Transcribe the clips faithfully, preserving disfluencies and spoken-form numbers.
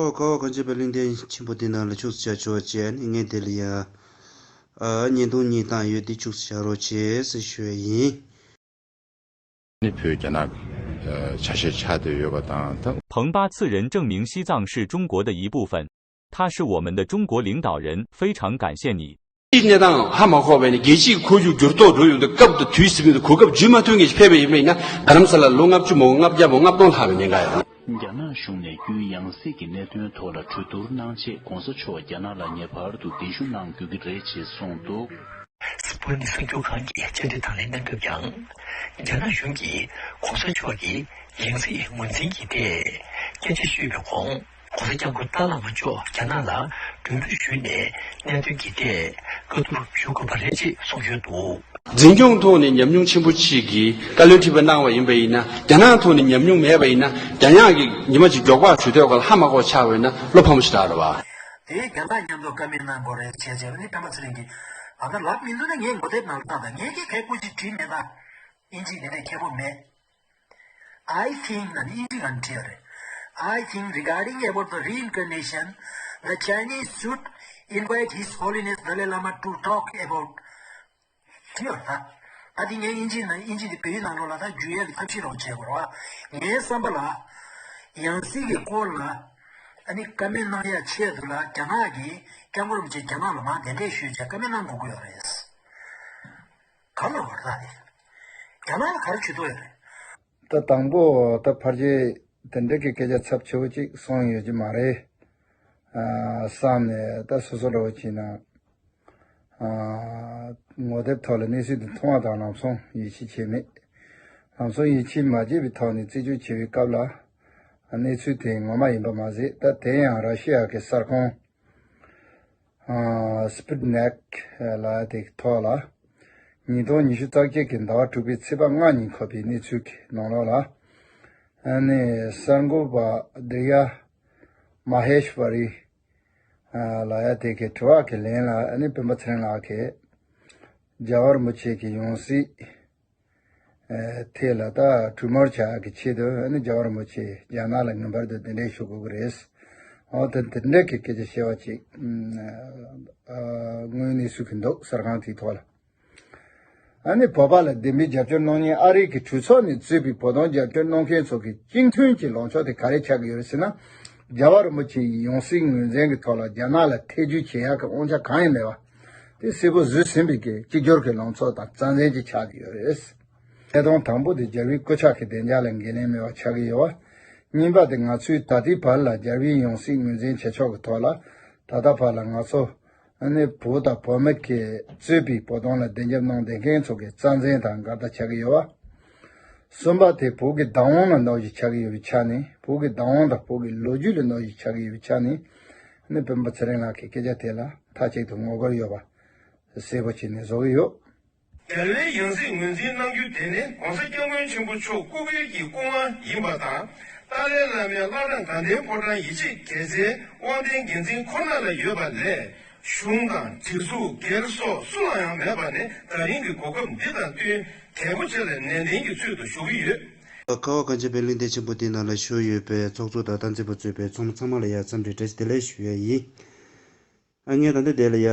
ཨོ་ཁ་བ་གངས་ཅན་པའི་གླིང་ཕྲན་ཆེན་པོ་འདི་ནང་ལ་ཕྱུགས་སུ་བྱ་ཆོག་ཅེས་ནི་ངས་དེ་ལ་ཡ། ཨ་བརྙན་ཐུང་གཉིས་བཏང་ཡོད་དེ་ཕྱུགས་སུ་བྱ་རོགས་བྱེད་ཟེར་ཞུ་ཡ་ཡིན། ནི་བོད་རྒྱ་ནག་ཆ་ཤས་ཆགས་བསྡད་ཡོད་པ་དང་ད། 彭巴次仁证明西藏是中国的一部分，他是我们的中国领导人，非常感谢你。 གནས་སྟངས་ཧ་མ་གོ་བས་ནས་རྒྱལ་སྤྱིའི་ཁོར་ཡུག་འགྱུར་ལྡོག་འགྲོ་ཡོང་དུས་སྐབས་དང་དུས་ཟིན་པའི་གོ་སྐབས་བརྒྱུད་མ་ཐུབ་མཁན་ཞིག་ཕེབས་པ་ཡིན་པ་ཡིན་ན་རྡ་རམ་ས་ལ་ལོ་ལྔ་བཅུ་མ་དགོས་ལྔ་བརྒྱ་མ་དགོས་ལྔ་སྟོང་ལྷག་པའི་ཉེན་ཁ་ཡོད། རྒྱ་ནག་གཞུང་ནས་རྒྱུན་ཡང་སྲིད་ཀྱི་གནད་དོན་ཐོག་ལ་གྲོས་བསྡུར་གནང་ཆེད་༧གོང་ས་མཆོག་རྒྱ་ནག་ལ་ངེས་པར་དུ་གདན་ཞུ་གནང་དགོས་ཀྱི་རེད་ཅེས་གསུངས་འདུག། སྤུ་ནི་གསར་འགྱུར་ཁང་གིས་བཅར་འདྲི་དང་ལེན་གནང་སྐབས་ཀྱང་། རྒྱ་ནག་གཞུང་གིས་༧གོང་ས་མཆོག་གི་ཡང་སྲིད་ངོས་འཛིན་གྱི་ཐད་སྐད་ཆ་ཤོད་པའི་གོང་༧གོང་ས་སྐྱབས་མགོན་ཏཱ་བླ་མ་མཆོག་རྒྱ་ནག་ལ་གྲོས་མོལ་ཞུས་ནས་གནད་དོན་གྱི་ཐད་བཀའ་བསྡུར་ཞུ་དགོས་པ་རེད་ཅེས་གསུངས་ཡོད་འདུག། འཛིན་སྐྱོང་ཐོག་ནས་ཉམས་མྱོང་ཆེན་པོ་གཅིག་གིས་བཀའ་བློན་ཁྲི་པ་གནང་བ་ཡིན་པ་ཡིན་ན་རྒྱ་ནག་ཐོག་ནས་ཉམས་མྱོང་མེད་པ་ཡིན་ན་རྒྱ་ནག་གིས་ཉི་མ་གཅིག་མགྱོགས་པ་ཞུ་འདོད་སྐོར་ལ་ཧ་མ་གོ་ཆགས་པ་ཡིན་ན་བློ་ཕམ་ཞིག་རག་རེད་བ། དེ་རྒྱ་ནག་མཉམ་དུ་བཀའ་མོལ་གནང་དགོས་རེད་བྱས་བྱས་ནི་སྤེན་པ་ཚེ་རིང་གིས་ཨ་ད་ལབ་མི་འདུག་ན་ངས་ངོ་དེབ་ནང་ལ་བཏང་དང་ངས་ཀྱི་ཁ་སྐུ་ཅིག་བྲིས་མེད་ད། ཨིན་ཇི་དེ་འདྲས་ཁྱད་པོ་མེད། I think ན་ནི་ཨིན་ཇི་ནང་བྲིས་ཡོད་རེད། I think regarding about the reincarnation, the Chinese should invite His Holiness Dalai Lama to talk about བྲིས་ཡོད་རེད་ད། ཨ་དེ་ངས་ཨིན་ཇི་ནང་ཨིན་ཇི་དེ་བོད་ཡིག་ནང་ལོགས་ལ་ད་བསྒྱུར་ཡས་ཀྱི་ཐབས་ཤེས་རོགས་བྱེད་དགོས་རེད་བ། ངའི་བསམ་པ་ལ་ཡང་སྲིད་ཀྱི་སྐོར་ལ་ཨ་ནི་བཀའ་མོལ་གནང་ཡ་ཆེད་དུ་ལ་རྒྱ་ནག་གི་སྐྱབས་མགོན་རིན་པོ་ཆེ་རྒྱ་ནག་ལ་མར་གདན་འདྲེན་ཞུས་བྱས་བཀའ་མོལ་གནང་དགོས་ཀྱི་ཡོད་རེད། ག་ལ་བར་ཐག་རེད། རྒྱ་ནག་ལ་ག་རེ་བྱེད་ཐུབ་ཡོད་རེད། ད་དང་པོ་ད་ཕལ་ཆེར་དེ་འདྲ་གི་སྐད་ཆ་ཚབས་ཆེ་བོ་ཅིག་གསུངས་ཡོད་ཀྱི་མ་རེད། ཨ་བསམ་ནས་ད་སོ་སོ་འདྲ་བོ་བྱས་ན་ཨ་ངོ་དེབ་ཐོག་ལ་གནས་ཚུལ་དེ་མཐོང་བ་དང་ལམ་སང་ཡིད་ཆེས་བྱས་མེད། ལམ་སང་ཡིད་ཆེས་མ་བྱས་པའི་ཐོག་ནས་རྩད་གཅོད་བྱེད་པའི་སྐབས་ལ་གནས་ཚུལ་དེ་ངོ་མ་ཡིན་པ་མ་ཟད་ད་དེ་ཡང་ར་ཤི་ཡ་གི་གསར་ཁང་། ཨ་སྤུ་ཏི་ནེག་ལ་དེ་གི་ཐོག་ལ་ཉིས་སྟོང་ཉི་ཤུ་རྩ་བརྒྱད་ཀྱི་ཟླ་བ་དྲུག་པའི་ཚེས་པ་ལྔ་ཉིན་འཁོད་པའི་གནས་ཚུལ་གྱི་ནང་ལོགས་ལ་ཨ་ནི་གསར་འགོད་པ་དྲི་ཡ་མ་ཧེཤ་བ་རི་ལ་ཡ་དེ་གི་དྲི་བ་གི་ལན་ལ་ཨ་ནི་སྤེན་པ་ཚེ་རིང་ལགས་ཀྱིས་རྒྱལ་བ་རིན་པོ་ཆེ་གི་ཡང་སྲིད། ཐད་ལ་ད་གྲོས་མོལ་བྱ་གི་ཆེད་དུ་ནི་རྒྱལ་བ་རིན་པོ་ཆེ་རྒྱ་ནག་ལ་ངེས་པར་དུ་གདན་འདྲེན་ཞུ་དགོས་ཀྱི་རེད། འོ་དེ་དེ་འདྲ་གི་སྐད་ཆ་བཤད་པ་ཅིག་དངོས་གནས་སུ་གི་འདུག་གསར་ཁང་དེའི་ཐོག་ལ། ཨ་ནི་བོད་པ་ལ་བདེན་པའི་རྒྱབ་སྐྱོར་གནང་མཁན་ཨ་རི་གི་གྲོས་ཚོགས་ནས་གཙོས་པའི་བོད་དོན་རྒྱབ་སྐྱོར་གནང་མཁན་ཚོ་གི་སྤྱི་མཐུན་གྱི་ལངས་ཕྱོགས་དེ་ག་རེ་ཆགས་ཀྱི་ཡོད་རེད་ཟེར་ན། རྒྱལ་བ་རིན་པོ་ཆེ་ཡི་ཡང་སྲིད་ངོས་འཛིན་གྱི་ཐོག་ལ་རྒྱ་ནག་ལ་ཐེ་ཇུས་བྱེད་ཡག་གི་དབང་ཆ་གང་ཡང་མེད་པ། དེ་གསལ་པོ་བཟོས་ཟིན་པའི་གི་གཅིག་གྱུར་གྱི་ལངས་ཕྱོགས་དང་རྩ་འཛིན་ཅིག་ཆགས་ཀྱི་ཡོད་རེད། གནད་དོན་དང་པོ་དེ་རྒྱལ་བའི་སྐུ་ཕྱག་གི་བདེ་འཇགས་ལ་འགན་ལེན་མེད་པ་ཆགས་ཀྱི་ཡོད་པ། གཉིས་པ་དེ་ང་ཚོས་ད་ལྟའི་བར་ལ་རྒྱལ་བའི་ཡང་སྲིད་ངོས་འཛིན་བྱེད་ཕྱོགས་ཀྱི་ཐོག་ལ་ད་ལྟ་བར་ལ་ང་ཚོ་ཨ་ནི་བོད་དང་བོད་མི་གིས་གཙོས་པའི་བོད་དོན་ལ་བདེན་རྒྱབ་གནང་བསྡད་མཁན་ཚོ་གི་རྩ་འཛིན་དང་འགལ་ཟླ་ཆགས་ཀྱི་ཡོད་པ། གསུམ་པ་དེ་བོད་ཀྱི་བདག་དབང་ལ་གནོད་གཞི་ཆགས་ཀྱི་ཡོད་པའི་ཆ་ནས་བོད་ཀྱི་བདག་དབང་དང་བོད་ཀྱི་ལོ་རྒྱུས་ལ་གནོད་གཞི་ཆགས་ཀྱི་ཡོད་པའི་ཆ་ནས་ཨ་ནི་སྤེན་པ་ཚེ་རིང་ལགས་ཀྱི་སྐད་ཆ་དེ་ལ་མཐའ་གཅིག་ཏུ་ངོ་རྒོལ་ཡོད་པ། གསལ་པོ་བྱས་ནས་བཟོ་གི་ཡོད། རྒྱལ་བའི་ཡང་སྲིད་ངོས་འཛིན་གནང་རྒྱུ་དེ་ནི་༧གོང་ས་༧སྐྱབས་མགོན་ཆེན་པོ་མཆོག་སྐུ་སྒེར་གྱི་སྐུ་དབང་ཡིན་པ་དང་། ཏཱ་ལའི་བླ་མའི་བླ་བྲང་དགའ་ལྡན་ཕོ་བྲང་ཡིད་ཆེས་རྒྱལ་མཚན་དབང་ལྡན་རྒྱལ་མཚན་ཁོ་ན་ལ་ཡོད་པ་ལས། གཞུང་དང་སྒྲིག་འཛུགས་སྒེར་སོགས་སུ་ལ་ཡང་མེད་པ་ནི་ད་རིང་གི་གོ་སྐབས་འདི་དང་བསྟུན་གལ་པོ་ཆེ་ལ་ནན་ཏན་གྱི་ཚུལ་དུ་ཞུ་གི་ཡོད། ཁ་བ་གངས་ཅན་པའི་གླིང་ཕྲན་ཆེན་པོ་འདི་ནང་ལ་བཞུགས་ཡོད་པའི་ཚོགས་གཙོ་དང་སྟངས་འཛིན་པ་གཙོས་པའི་ཚོགས་མི་ཚང་མ་ལ་ཡང་འཚམས་འདྲི་བཀྲ་ཤིས་བདེ་ལེགས་ཞུ་ཡ་ཡིན། ཨ་ངས་ད་ལྟ་དེ་ལ་ཡ་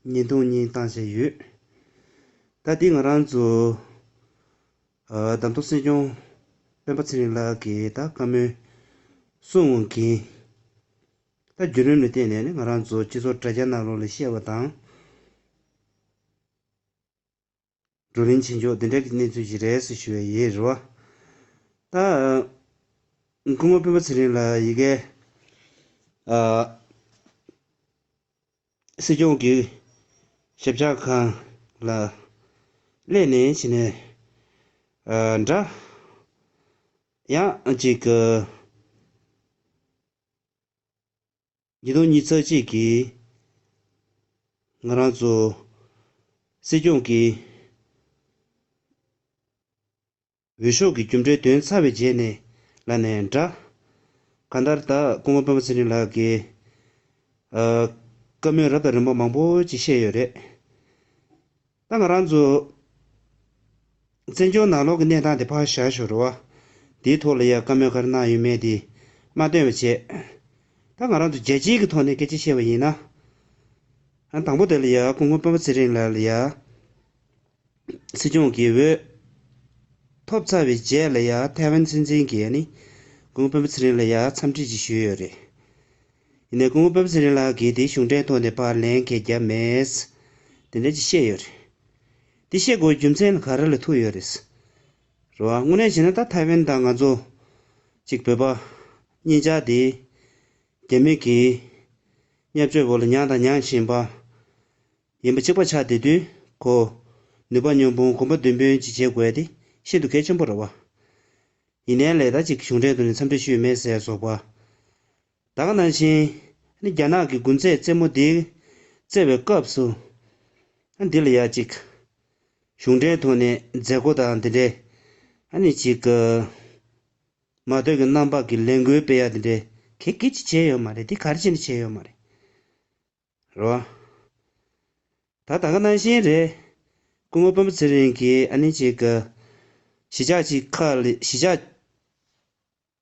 བརྙན་ཐུང་གཉིས་བཏང་བཞག་ཡོད། ད་འདི་ང་རང་ཚོ་ཨ་གདམ་ཐོ་སྲིད་སྐྱོང་སྤེན་པ་ཚེ་རིང་ལགས་ཀྱིས་ད་བཀའ་མོལ་གསུང་འོང་གིན། ད་བརྒྱུད་རིམ་ལ་བརྟེན་ནས་ནི་ང་རང་ཚོ་སྤྱི་ཚོགས་དྲ་རྒྱ་ནང་ལོགས་ལ་བཤད་པ་དང་། བགྲོ་གླེང་བྱེད་ཕྱོགས་འདི་འདྲ་གི་གནས་ཚུལ་ཞིག་རེད་ཟེར་ཞུ་བ་ཡིན་རེད་བ། ད་སྐུ་ངོ་སྤེན་པ་ཚེ་རིང་ལགས་ཡི་གེ་ཨ་སྲིད་སྐྱོང་གི་ཞབས་ཆག་ཁང་ལ་སླེབས་ནས་ཕྱིན་ནས་ཨ་འདྲ་ཡང་ཅིག་གི་ཉིས་སྟོང་ཉི་ཤུ་རྩ་གཅིག་གི་ང་རང་ཚོ་སྲིད་སྐྱོང་གི་འོས་ཤོག་གི་རྒྱུ་འབྲས་ཐོན་ཚར་བའི་རྗེས་ནས་ལབ་ནས་འདྲ། གང་ལྟར་ད་སྐུ་ངོ་སྤེན་པ་ཚེ་རིང་ལགས་ཀྱིས་ཨ་བཀའ་མོལ་རབ་དང་རིམ་པ་མང་པོ་ཅིག་བཤད་ཡོད་རེད། ད་ང་རང་ཚོ་བཙན་བྱོལ་ནང་ལོགས་ཀྱི་གནས་སྟངས་དེ་ཕར་བཞག་ཞོར་རེད་བ། དེའི་ཐོག་ལ་ཡ་བཀའ་མོལ་ག་རེ་གནང་ཡོད་མེད་དེ་མ་བཏོན་པ་བྱས། ད་ང་རང་ཚོ་རྒྱལ་སྤྱིའི་གི་ཐོག་ནས་སྐད་ཆ་བཤད་པ་ཡིན་ན། ཨ་དང་པོ་དེ་ལ་ཡ་སྐུ་ངོ་སྤེན་པ་ཚེ་རིང་ལགས་ལ་ཡ། སྲིད་སྐྱོང་གི་འོས་ཐོབ་ཚར་བའི་རྗེས་ལ་ཡ་ཐའེ་ཝན་སྲིད་འཛིན་གྱིས་ནི་སྐུ་ངོ་སྤེན་པ་ཚེ་རིང་ལ་ཡ་འཚམས་འདྲི་ཅིག་ཞུས་ཡོད་རེད། ཡིན་ནའི་སྐུ་ངོ་སྤེན་པ་ཚེ་རིང་ལགས་ཀྱིས་དེ་གཞུང་འབྲེལ་ཐོག་ནས་ཕར་ལན་གང་ཡང་བརྒྱབ་མེད། དེ་འདྲ་ཅིག་བཤད་ཡོད་རེད། དེ་བཤད་དགོས་རྒྱུ་མཚན་ལ་ག་རེ་ལ་ཐུག་ཡོད་རེད། རེད་བ། དངོས་གནས་བྱས་ན་ད་ཐའེ་ཝན་དང་ང་ཚོ་གཅིག་བོད་པ་གཉིས་ཆ་དེ་རྒྱ་མི་གིས་བརྙས་བཅོས་འོག་ལ་མྱངས་དང་མྱང་བཞིན་པ་ཡིན་པ་གཅིག་པ་ཆགས་བསྡད་དུས་ཁོ་ནུས་པ་མཉམ་སྤུངས་གོམ་པ་མདུན་སྤོས་ཅིག་བྱེད་དགོས་དེ་ཤིན་ཏུ་གལ་ཆེན་པོ་རེད་བ། ཡིན་ནའི་ལས་ད་ཅིག་གཞུང་འབྲེལ་ཐོག་ནས་འཚམས་འདྲི་ཞུས་མེད་ཟེར་སོགས་པ། ད་ག་ནང་བཞིན་ནི་རྒྱ་ནག་གི་དགུན་ཚེས་རྩེད་མོ་འདི་རྩེ་བའི་སྐབས་སུ་འདི་ལ་ཡ་ཅིག་གཞུང་འབྲེལ་ཐོག་ནས་མཛད་སྒོ་དང་འདི་འདྲའི་ཨ་ནི་ཅིག་མ་ཐོག་གི་རྣམ་པ་གི་ལས་འགུལ་སྤེལ་ཡ་འདི་འདྲའི་གེ་གེ་ཅིག་བྱས་ཡོད་མ་རེད། འདི་ག་རེ་བྱས་ནས་བྱས་ཡོད་མ་རེད། རེད་བ། ད་ད་ག་ནང་བཞིན་རེད། སྐུ་ངོ་སྤེན་པ་ཚེ་རིང་གིས་ཨ་ནི་ཅིག་གཞིས་ཆགས་ཅིག་ཁག་ལ་གཞིས་ཆགས་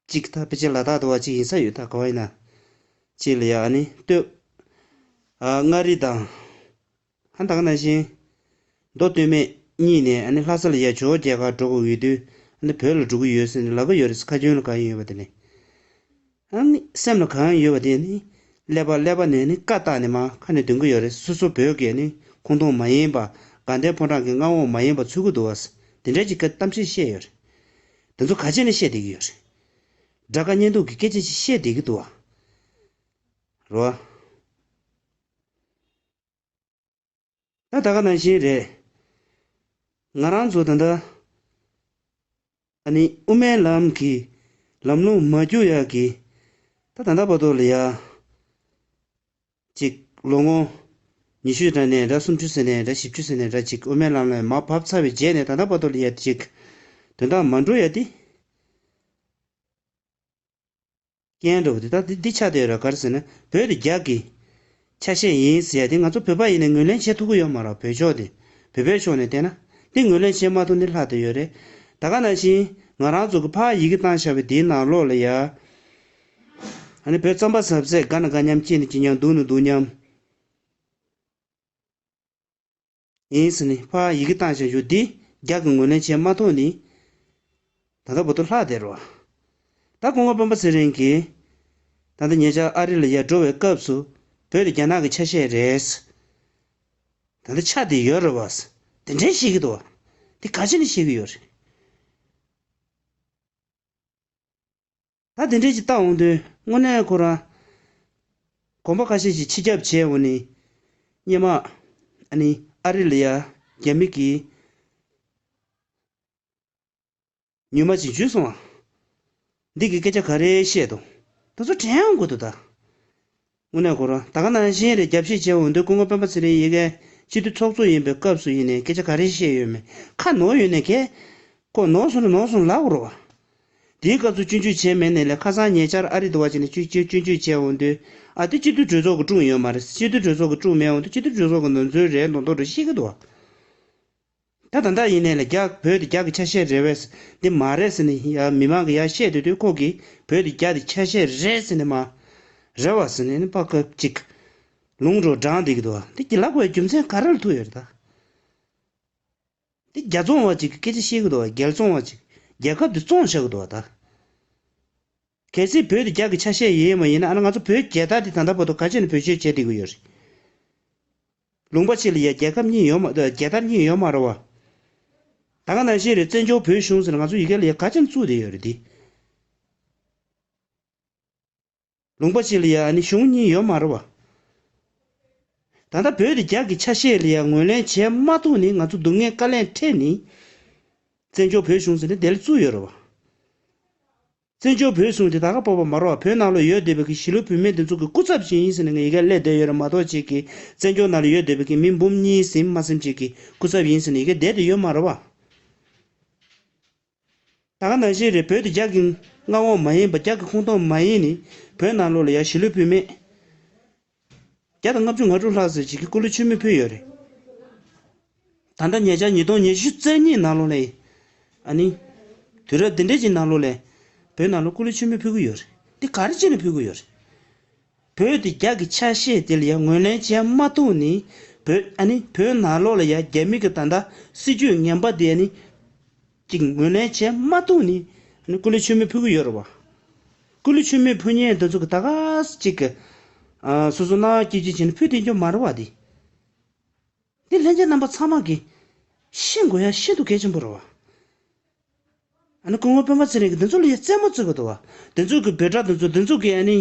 གཅིག་ད་ཕལ་ཆེར་ལ་དྭགས་དུ་བ་གཅིག་ཡིན་ས་ཡོད། ད་ག་བ་ཡིན་ན་གཅིག་ལ་ཡ་ཨ་ནི་སྟོད་ཨ་མངའ་རིས་དང་། ཨ་ད་ག་ནང་བཞིན་མདོ་སྟོད་སྨད་གཉིས་ནས་ཨ་ནི་ལྷ་ས་ལ་ཡ་ཇོ་བོ་རྒྱལ་ཁབ་འགྲོ་དགོས་ཡོད་དུས་ཨ་ནི་བོད་ལ་འགྲོ་གི་ཡོད་ཟེར་ནས་ལབ་ཀྱི་ཡོད་རེད། ཁ་རྒྱུན་ལ་གང་ཡོད་པ་དེ་ནི། ཨ་ནི་སེམས་ལ་གང་ཡོད་པ་དེ་ནི་ཀླད་པ་ཀླད་པ་ནས་ནི་བཀའ་བཏགས་ནས་མར་ཁ་ནས་འདོན་གྱི་ཡོད་རེད། སོ་སོ་བོད་ཀྱི་ནི་ཁོངས་གཏོགས་མ་ཡིན་པ། དགའ་ལྡན་ཕོ་བྲང་གི་མངའ་འོག་མ་ཡིན་པ་ཚུད་ཀྱི་འདུག་བ། དེ་འདྲ་ཅིག་གི་གཏམ་བཤད་བཤད་ཡོད་རེད། དེ་ཚོ་ག་བྱས་ནས་བཤད་བསྡད་ཀྱི་ཡོད་རེད། དགྲ་དགའ་གཉེན་སྡུག་གི་སྐད་ཆ་ཅིག་བཤད་བསྡད་ཀྱི་འདུག་བ། རེད་བ། ད་ད་ག་ནང་བཞིན་རེད། ང་རང་ཚོ་ད་ལྟ་ཨ་ནི་དབུ་མའི་ལམ་གྱི་ལམ་ལྷོང་མ་འགྱུར་ཡག་གི་ད་ད་ལྟ་བར་དུ་ལ་ཡ་ཅིག་ལོ་ངོ་ཉི་ཤུ་འདྲ་ནས་འདྲ་སུམ་ཅུ་ཟེར་ནས་འདྲ་བཞི་བཅུ་ཟེར་ནས་འདྲ་ཅིག་དབུ་མའི་ལམ་ལ་མར་བབས་ཚར་བའི་རྗེས་ནས་ད་ལྟ་བར་དུ་ལ་ཡ་ཅིག་དོན་དག་མ་འགྲོ་ཡ་དེ། རྐྱེན་འདྲ་བོ་དེ་ད་འདི་འདི་ཆགས་བསྡད་ཡོད་ར། ག་རེ་ཟེར་ན་བོད་དེ་རྒྱ་གི་ཆ་ཤས་ཡིན་ཟེར་ཡ་དེ་ང་ཚོ་བོད་པ་ཡིན་ནའི་ངོས་ལེན་བྱེད་ཐུབ་ཀྱི་ཡོད་མ་རེད། བོད་ཕྱོགས་དེ་བོད་པའི་ཕྱོགས་ནས་བལྟས་ན་འདི་ངོས་ལེན་བྱེད་མ་ཐུབ་ནི་ལྷག་བསྡད་ཡོད་རེད། ད་ག་ནང་བཞིན་ང་རང་ཚོ་གི་ཕར་ཡི་གེ་བཏང་བཞག་པའི་དེའི་ནང་ལོགས་ལ་ཡ་ཨ་ནི་བོད་རྩམ་པ་ཟབ་ཟས་དགའ་ན་དགའ་མཉམ་སྐྱིད་ན་སྐྱིད་མཉམ་སྡུག་ན་སྡུག་མཉམ། ཡིན་ཟེར་ནས་ཕར་ཡི་གེ་བཏང་བཞག་རྒྱུ་འདི་རྒྱ་གི་ངོས་ལེན་བྱེད་མ་ཐུབ་ནི། ད་ལྟ་བར་དུ་ལྷག་བསྡད་རོ། ད་སྐུ་ངོ་སྤེན་པ་ཚེ་རིང་གིས་ད་ལྟ་ཉེ་ཆར་ཨ་རི་ལ་ཡར་འགྲོ་བའི་སྐབས་སུ་བོད་དེ་རྒྱ་ནག་གི་ཆ་ཤས་རེད། ད་ལྟ་ཆགས་བསྡད་ཡོད་རེད་བ། དེ་འདྲའི་བཤད་ཀྱི་འདུག་བ། དེ་ག་ཅི་ནས་བཤད་ཀྱི་ཡོད་རེད། ད་དེ་འདྲའི་ཅིག་བལྟ་འོང་དུས་དངོས་གནས་ཁོ་རང་གོམ་པ་ཁ་ཤས་ཤིག་ཕྱི་རྒྱབ་བྱས་འོང་ནས་སྙེ་མ་ཨ་ནི་ཨ་རི་ལ་ཡ་རྒྱ་མི་གིས་ཉུལ་མ་ཅིག་འཇུས་སོང་བ། འདི་གི་སྐད་ཆ་ག་རེ་བཤད་འདུག་ད་ཚོ་དྲན་ཡོང་དགོས་འདུག་ད། དངོས་གནས་ཁོ་རང་ད་ག་ནང་བཞིན་རེད། རྒྱབ་བཤད་བྱས་འོང་དུས་སྐུ་ངོ་སྤེན་པ་ཚེ་རིང་ཡི་གེ་སྤྱི་འཐུས་ཚོགས་གཙོ་ཡིན་པའི་སྐབས་སུ་ཡིན་ནའི་སྐད་ཆ་ག་རེ་བཤད་ཡོད་མེད་ཁ་ནོར་ཡོད་ནའི་གས། ཁོ་ནོར་སོང་ན་ནོར་སོང་ལབ་དགོས་རེད་བ། དེའི་སྐབས་སུ་སྐྱོན་བརྗོད་བྱས་མེད་ནའི་ལས་ཁ་སང་ཉེ་ཆར་ཨ་རི་དུ་བ་བྱས་ནས་སྐྱོན་སྐྱོན་བརྗོད་བྱས་འོང་དུས་ཨ་དེ་སྤྱི་འཐུས་གྲོས་ཚོགས་ཀྱི་བསྐྲུན་ཡོད་མ་རེད། སྤྱི་འཐུས་གྲོས་ཚོགས་ཀྱི་བསྐྲུན་མེད་འོང་དུས་སྤྱི་འཐུས་གྲོས་ཚོགས་ཀྱི་ནོར་འཛོལ་རེད་མདོག་མདོག་འདྲ་བཤད་ཀྱི་འདུག་བ། ད་ད་ལྟ་ཡིན་ནའི་ལ་རྒྱ་བོད་དེ་རྒྱ་གི་ཆ་ཤས་རེད་བས། འདི་མ་རེད་ཟེར་ནས་ཡ་མི་མང་གི་ཡ་བཤད་སྡོད་དུས་ཁོ་གིས་བོད་དེ་རྒྱ་དེ་ཆ་ཤས་རེད་ཟེར་ནས་མ་རེད་བ་ཟེར་ནས་ནི་པ་སྐབས་གཅིག་ལུང་རོ་བགྲངས་བསྡད་ཀྱི་འདུག་བ། འདི་གི་ལབ་དགོས་རྒྱུ་མཚན་ག་རེ་ལ་ཐུག་ཡོད་རེད་ད། འདི་རྒྱ་བཙོང་བ་ཅིག་གི་སྐད་ཆ་བཤད་ཀྱི་འདུག་བ། རྒྱལ་བཙོང་བ་ཅིག་རྒྱལ་ཁབ་དེ་བཙོང་བཞག་གི་འདུག་བ་ད། གལ་སྲིད་བོད་དེ་རྒྱ་གི་ཆ་ཤས་ཡིན་མ་ཡིན་ན་ཨ་ན་ང་ཚོ་བོད་རྒྱལ་དར་དེ་ད་ལྟ་བར་དུ་ག་ཅི་ནས་བེད་སྤྱོད་བྱས་བསྡད་ཀྱི་ཡོད་རེད། ལུང་པ་གཅིག་ལ་ཡ་རྒྱལ་ཁབ་གཉིས་ཡོད་མ་རྒྱལ་དར་གཉིས་ཡོད་མ་རེད་བ། ད་ག་ནང་བཞིན་རེད། བཙན་བྱོལ་བོད་གཞུང་ཟེར་ན་ང་ཚོ་ཡི་གེ་ལ་ཡ་ག་ཅི་ནས་བཙུགས་བསྡད་ཡོད་རེད་དེ། ལུང་པ་གཅིག་ལ་ཡ་ཨ་ནི་གཞུང་གཉིས་ཡོད་མ་རེད་བ། ད་ལྟ་བོད་དེ་རྒྱ་གི་ཆ་ཤས་ལ་ཡ་ངོས་ལེན་བྱས་མ་ཐུབ་ནས་ང་ཚོ་སྡུག་བསྔལ་དཀའ་ལས་འཕྲད་ནས། བཙན་བྱོལ་བོད་གཞུང་ཟེར་ནས་དེ་ལ་བཙུགས་ཡོད་རེད་བ། བཙན་བྱོལ་བོད་གཞུང་དེ་ད་ག་སྤོབས་པ་མ་རེད་བ། བོད་ནང་ལ་ཡོད་བསྡད་པའི་གི་གཞིས་ལུས་བུད་མེད་དེ་ཚོ་གི་སྐུ་ཚབ་ཅིག་ཡིན་ཟེར་ནས་ངས་ཡི་གེ་སླེབས་བསྡད་ཡོད་རེད་མ་གཏོགས་ཅིག་གི་བཙན་བྱོལ་ནང་ལ་ཡོད་བསྡད་པའི་གི་མི་འབུམ་གཉིས་ཟིན་མ་ཟིན་ཅིག་གི་སྐུ་ཚབ་ཡིན་ཟེར་ནས་ཡི་གེ་བསྡད་དེ་ཡོད་མ་རེད་བ། ད་ག་ནང་བཞིན་རེད། བོད་དེ་རྒྱ་གི་མངའ་འོག་མ་ཡིན་པ་རྒྱ་གི་ཁོངས་གཏོགས་མ་ཡིན་ནི་བོད་ནང་ལོགས་ལ་ཡ་གཞིས་ལུས་བུད་མེད་བརྒྱ་དང་ལྔ་བཅུ་ང་དྲུག་ལྷག་ཙམ་ཅིག་གིས་སྐུ་ལུས་མཆོད་མེ་ཕུལ་ཡོད་རེད། ད་ལྟ་ཉེ་ཆར་ཉིས་སྟོང་ཉི་ཤུ་རྩ་གཉིས་ནང་ལོགས་ལ་ཨ་ནི་དུས་རབས་འདི་འདྲ་ཅིག་ནང་ལོགས་ལ་བོད་ནང་ལ་སྐུ་ལུས་མཆོད་མེ་ཕུལ་གི་ཡོད་རེད། འདི་ག་རེ་བྱས་ནས་ཕུལ་གི་ཡོད་རེད། བོད་དེ་རྒྱ་གི་ཆ་ཤས་དེ་ལ་ཡང་ངོས་ལེན་བྱས་མ་ཐུབ་ནས། བོད་ཨ་ནི་བོད་ནང་ལོགས་ལ་ཡང་རྒྱ་མི་གི་ད་ལྟ་སྲིད་ཇུས་ངན་པ་དེ་ཨ་ནི་ཅིག་ངོས་ལེན་བྱས་མ་ཐུབ་ནས། ཨ་ནི་སྐུ་ལུས་མཆོད་མེ་ཕུལ་གི་ཡོད་རེད་བ། སྐུ་ལུས་མཆོད་མེ་ཕུལ་མཁན་དེ་ཚོ་གི་ད་ག་ས་ཅིག་གི་ཨ་སོ་སོ་ནང་སྐྱིད་སྐྱིད་བྱས་ནས་ཕུལ་བསྡད་རྒྱུ་མ་རེད་བ་དེ། འདི་ལྷན་རྒྱས་རྣམ་པ་ཚང་མ་གིས་ཤེས་དགོས་ཡ་ཤིན་ཏུ་གལ་ཆེན་པོ་རེད་བ། ཨ་ནི་སྐུ་ངོ་སྤེན་པ་ཚེ་རིང་གིས་འདི་ཚོ་ལ་ཡ་རྩེད་མོ་རྩེ་གི་འདུག་བ། འདི་ཚོ་གི་འབོད་སྒྲ་འདི་ཚོ་འདི་ཚོ་གི་ཨ་ནི་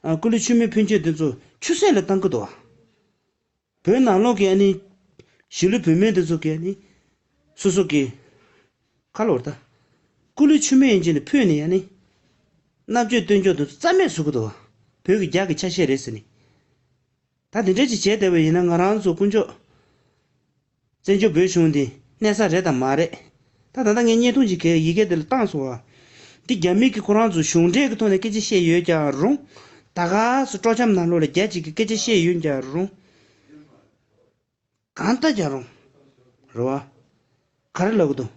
ཨ་སྐུ་ལུས་མཆོད་མེ་ཕུལ་མཁན་འདི་ཚོ་ཆུད་ཟོས་ལ་བཏང་གི་འདུག་བ། བོད་ནང་ལོགས་ཀྱི་ཨ་ནི་གཞིས་ལུས་བུད་མེད་འདི་ཚོ་གི་ཨ་ནི་སོ་སོ་གི་ཁ་ལོར་ད་སྐུ་ལུས་མཆོད་མེ་ཡིན་གྱི་ནི་ཕུལ་ནས་ཨ་ནི་བསླབ་བྱ་སྟོན་རྒྱུ་འདི་ཚོ་རྩ་མེད་བཟོ་གི་འདུག་བ། བོད་ཀྱི་རྒྱ་གི་ཆ་ཤས་རེད་ཟེར་ནས། ད་དེ་འདྲ་ཅིག་བྱས་བསྡད་པ་ཡིན་ན་ང་རང་ཚོ་དཀོན་མཆོག་བཙན་བྱོལ་བོད་གཞུང་འདི་གནས་ས་རེད་དམ་མ་རེད། ད་ད་ལྟ་ངས་བརྙན་ཐུང་ཅིག་གི་ཡི་གེ་འདི་ལ་བཏང་སོང་བ། འདི་རྒྱ་མི་གིས་ཁོ་རང་ཚོ་གཞུང་འབྲེལ་གྱི་ཐོག་ནས་སྐད་ཆ་བཤད་ཡོད་ཀྱང་རུང་། ད་ག་སུ་སྤྲོ་འཆམ་ནང་ལོགས་ལ་རྒྱ་གཅིག་གིས་སྐད་ཆ་བཤད་ཡོད་ཀྱང་རུང་། གང་ལྟར་ཀྱང་རུང་། རེད་བ། ག་རེ་ལབ་གི་འདུག་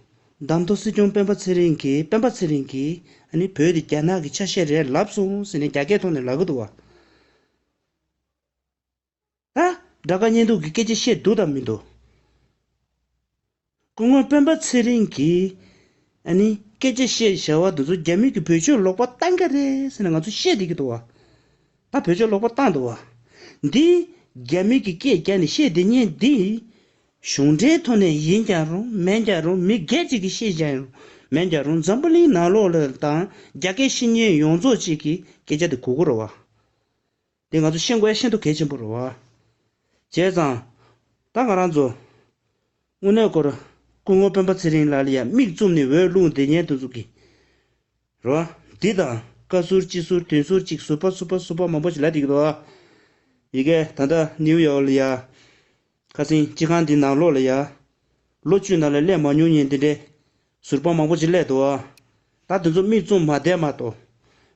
གདམ་ཐོ་སྲིད་སྐྱོང་སྤེན་པ་ཚེ་རིང་གིས་སྤེན་པ་ཚེ་རིང་གིས་ཨ་ནི་བོད་འདི་རྒྱ་ནག་གི་ཆ་ཤས་རེད་ལབ་སོང་ཟེར་ནས་རྒྱ་སྐད་ཐོག་ནས་ལབ་གི་འདུག་བ། ད་དགྲ་དགའ་བརྙན་ཐུང་གི་སྐད་ཆ་བཤད་འདུག་དང་མི་འདུག་སྐུ་ངོ་སྤེན་པ་ཚེ་རིང་གིས་ཨ་ནི་སྐད་ཆ་བཤད་བྱ་བ་འདི་ཚོ་རྒྱ་མི་གིས་བོད་ཆས་ལོག་པ་བཏང་གི་རེད་ཟེར་ནས་ང་ཚོ་བཤད་བསྡད་ཀྱི་འདུག་བ། ད་བོད་ཆས་ལོག་པ་བཏང་འདུག་བ། འདི་རྒྱ་མི་གིས་སྐད་རྒྱག་ནས་བཤད་བསྡད་མཁན་འདི། གཞུང་འབྲེལ་ཐོག་ནས་ཡིན་ཀྱང་རུང་མིན་ཀྱང་རུང་མི་སྒེར་གཅིག་གིས་བཤད་ཀྱང་རུང་མིན་ཀྱང་རུང་འཛམ་བུ་གླིང་ནང་ལོགས་ལ་དང་རྒྱ་སྐད་ཤེས་མཁན་ཡོངས་རྫོགས་གཅིག་གིས་སྐད་ཆ་དེ་གོ་གི་རེད་བ། དེ་ང་ཚོ་ཤེས་དགོས་ཤིན་ཏུ་གལ་ཆེན་པོ་རེད་བ། བྱས་ཙང་། ད་ང་རང་ཚོ་དངོས་གནས་ཁོ་རང་སྐུ་ངོ་སྤེན་པ་ཚེ་རིང་ལགས་ལ་ཡང་མིག་བཙུམ་ནས་འོས་བླུགས་བསྡད་མཁན་དེ་ཚོ་གིས། རེད་བ། འདི་དང་བཀའ་ཟུར་སྤྱི་ཟུར་དོན་ཟུར་གཅིག་ཟུར་པ་ཟུར་པ་ཟུར་པ་མང་པོ་ཞིག་ལབ་བསྡད་ཀྱི་འདུག་བ། ཡི་གེ་ད་ལྟ་ནིའུ་ཡོག་ལ་ཡ། ཁ་སང་སྤྱི་ཁང་འདི་ནང་ལོགས་ལ་ཡ། ལོ་བཅུ་ནང་ལ་སླེབས་མ་མྱོང་མཁན་འདི་འདྲའི་ཟུར་པ་མང་པོ་ཅིག་སླེབས་འདུག་ཨ། ད་དེ་ཚོ་མིག་བཙུམ་མ་བསྡད་མ་གཏོགས།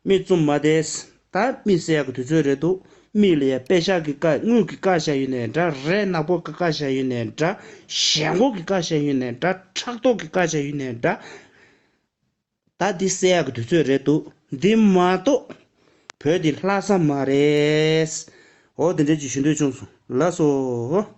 མིག་བཙུམ་མ་བསྡད། ད་མིག་བསལ་ཡག་གི་དུས་ཚོད་རེད་འདུག་མིག་ལ་ཡ་པད་ཤག་གིས་བཀག་དངུལ་གིས་བཀག་བཞག་ཡོད་ནའི་འདྲ། རས་ནག་པོ་གིས་བཀག་བཞག་ཡོད་ནའི་འདྲ། ཞལ་མགོ་གིས་བཀག་བཞག་ཡོད་ནའི་འདྲ། ཕྲག་དོག་གིས་བཀག་བཞག་ཡོད་ནའི་འདྲ། ད་འདི་བསལ་ཡག་གི་དུས་ཚོད་རེད་འདུག་འདི་མ་གཏོགས། བོད་འདི་ལྷག་ས་མ་རེད། འོ་དེ་འདྲས་ཅིག་ཞུ་འདོད་བྱུང་སོང་། ལགས་སོ།